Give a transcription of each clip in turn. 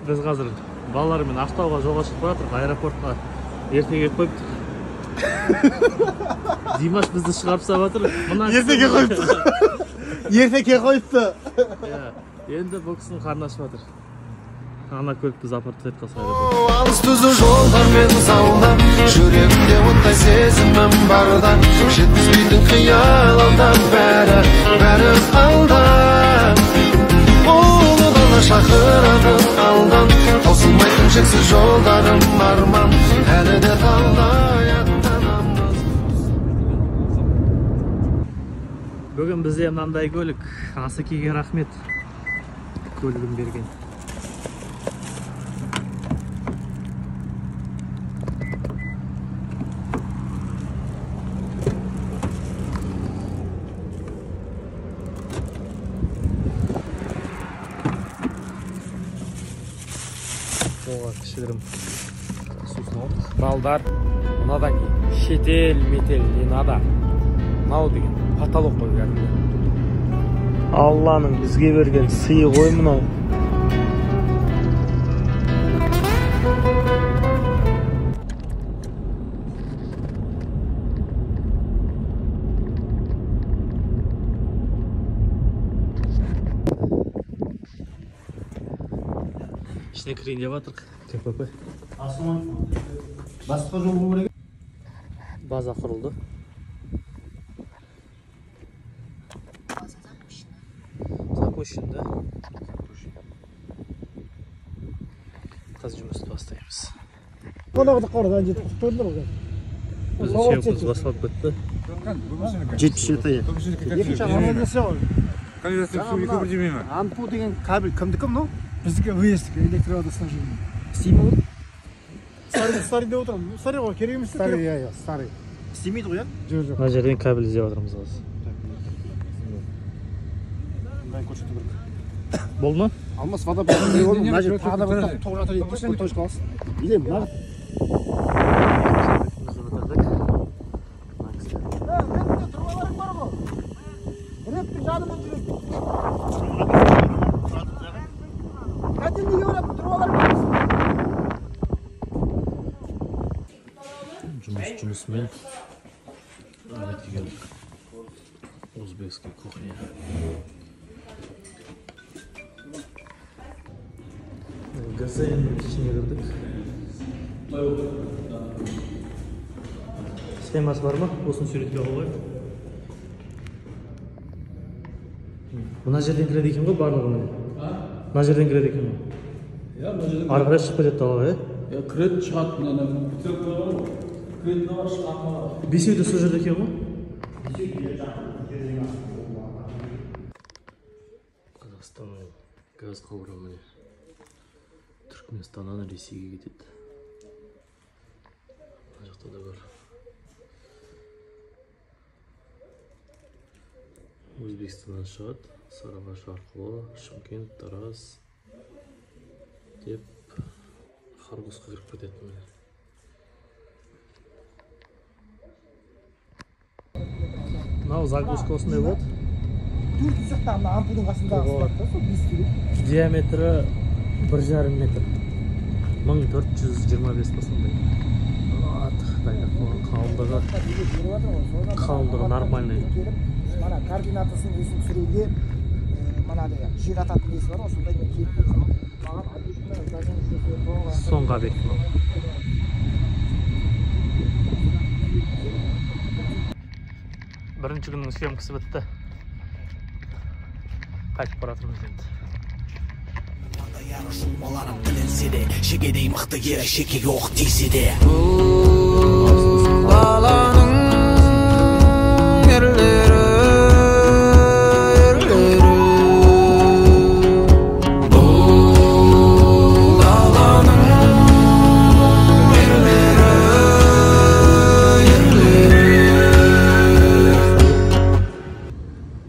Біз қазір балалармен Ақтауға жолға шығып бара жатырмыз, аэропортқа ерте келіп қойыптық. Димаш бізді шығарып салып жатыр. Мына ерте келіп қойыпты. Ерте келіп қойыпты. Иә, енді бұл кісінің қарны ашып жатыр. Ана көлік бізді апарып тастайды қазір аэропортқа. Алыс түзу жолдармен заула, жүрегімде оттай сезімім барда, жеткізбейтін қиял алда, бәрі, бәрі алда. Ұлы дала шақырады алдан, таусылмайтын шексіз жолдарым арман, әлі де талай аттанамыз. Бүгін бізде мынандай көлік. Асекеге рахмет, көлігін берген. Оға кішігірім сусын алдық. Балдар, мынадан кейін шетел метел не надо. Мынау деген потолок қой кәдімгі. Алланың бізге берген сыйы ғой мынау. Ішіне кірейін деп жатырық. КПП. Басқа жол болу керек. База құрылды. База запущена. Запущен, да? Қазір жұмысты бастаймыз. Қонағды қордан жетіп қойдыңдар ғой. Біздің съемкамыз басталып кетті. 77. Екінші амандасы ғой. Ампу деген кабель кімдікі мынау? Біздікі выездікі, электроводоснабжение. Істейді ме? Старый, старый деп отырмын. Старый ғой, керек емес. Старый, иә, иә, старый. Істемейді ғой, иә? Жоқ, жоқ. Мына жерден кабель іздеп жатырмыз қазір. Мынаны көрсету керек. Болды ма? Алмас вода мына жер тағы да бір тоқ жатыр дейді, точка аласың. Или мына Трубаларың бар ғой. Реттің жанымен жүреді. Котельныйге баратын трубалар бар. Жұмыс жұмысымен обедке келдік. Узбекский кухня. ГЗН ішіне кірдік. Схемасы бар ма? Осыны суретке қойып. Мына жерден кіреді екен ғой барлығы міне. Мына жерден кіреді екен ғой. Иә, мына жерден. Ары қарай шығып кетеді далаға, иә? Иә, кіреді, шығады, мына бітіріп қойған ғой. Кіретін де бар, шығатын да бар. Бесеу де сол жерде екен ғой. Қазақстанның газ құбыры міне. Түркменстаннан Ресейге кетеді. Мына жақта да бар. Өзбекстаннан шығады, Сарыағаш арқылы Шымкент, Тараз деп Хоргосқа кіріп кетеді міне. Мынау загрузка осындай болады. Төртінші жақта мына ампудың қасындағы склад та, сол 5 сурет. Диаметрі 1,5 метр. 1425 па сондай. Дайындап қойған қалыңдығы. Қалыңдығы нормальный. Мана координатасын несін түсіруге мынадай жер ататын несі бар ғой, сондай мен келіп маған объектіні. Соңғы объект мынау. Бірінші күннің съемкасы бітті. Қайтып бара жатырмыз енді. Жұлмаланып тіленсе де, шегедей мықты ері шекеге оқ тисе де. Бұл даланың ерлері, ерлері. Бұл даланың ерлері, ерлері.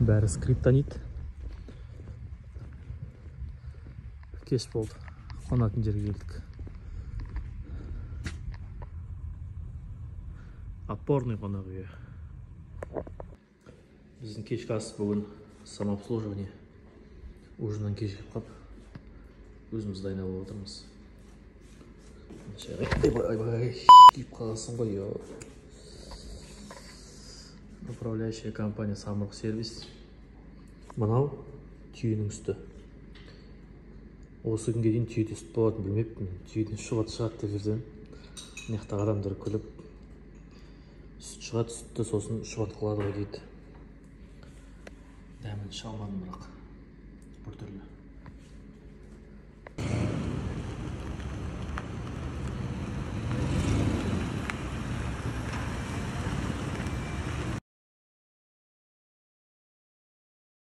Бәрі скриптонит. Кеш болды. Қонатын жерге келдік. Опорный қонақ үйі. Біздің кешкі ас бүгін самообслуживание. Ужиннан кешігіп қалып. Өзіміз дайындап отырмыз. Ойбай, ойбай, киіп қаласың ғой, ё. Управляющая компания «Самұрық сервис». Мынау түйенің сүті. Осы күнге дейін түйеде сүт болатынын білмеппін. Түйеден шұбат шығады деп жүрсем, мына жақтағы адамдар күліп, сүт шығады, сүтті сосын шұбат қылады ғой дейді. Дәмін іше алмадым, бірақ біртүрлі.